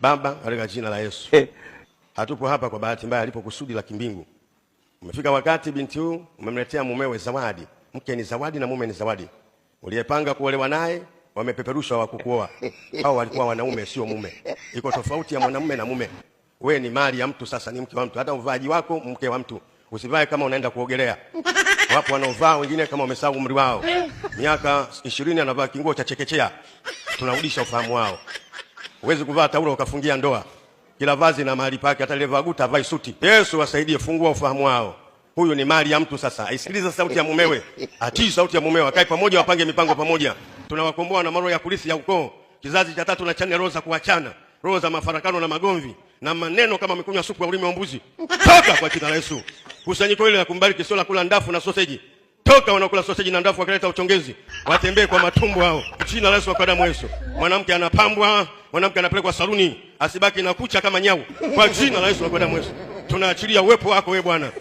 Baba, katika jina la Yesu, hatupo hapa kwa bahati mbaya, alipo kusudi la kimbingu. Umefika wakati binti huyu umemletea mumewe zawadi. Mke ni zawadi na mume ni zawadi. Uliyepanga kuolewa naye wamepeperushwa wa kukuoa. Hao walikuwa wanaume, sio mume. Iko tofauti ya mwanamume na mume. We ni mali ya mtu, sasa ni mke wa mtu. Hata uvaaji wako mke wa mtu. Usivae kama unaenda kuogelea. Wapo wanaovaa wengine kama wamesahau umri wao. Miaka 20 anavaa kinguo cha chekechea. Tunarudisha ufahamu wao. Huwezi kuvaa taulo ukafungia ndoa. Kila vazi na mahali pake, hata aliyevaa guta avai suti. Yesu wasaidie, fungua ufahamu wao. Huyu ni mali ya mtu sasa. Aisikilize sauti ya mumewe, atii sauti ya mumewe, akae pamoja, wapange mipango pamoja. Tunawakomboa na maroho ya kulisi ya ukoo, kizazi cha tatu na cha nne, roho za kuachana, roho za mafarakano na magomvi na maneno kama amekunywa supu ya ulimi wa mbuzi. Toka kwa jina la Yesu. Kusanyiko ile la kumbariki sio la kula ndafu na soseji. Toka wanaokula soseji na ndafu wakileta uchongezi, watembee kwa matumbo hao. Jina la Yesu, kwa damu ya Yesu. Mwanamke anapambwa, mwanamke anapelekwa saluni, asibaki na kucha kama nyau. Kwa jina la Yesu, kwa damu ya Yesu. Tunaachilia uwepo wako wewe Bwana.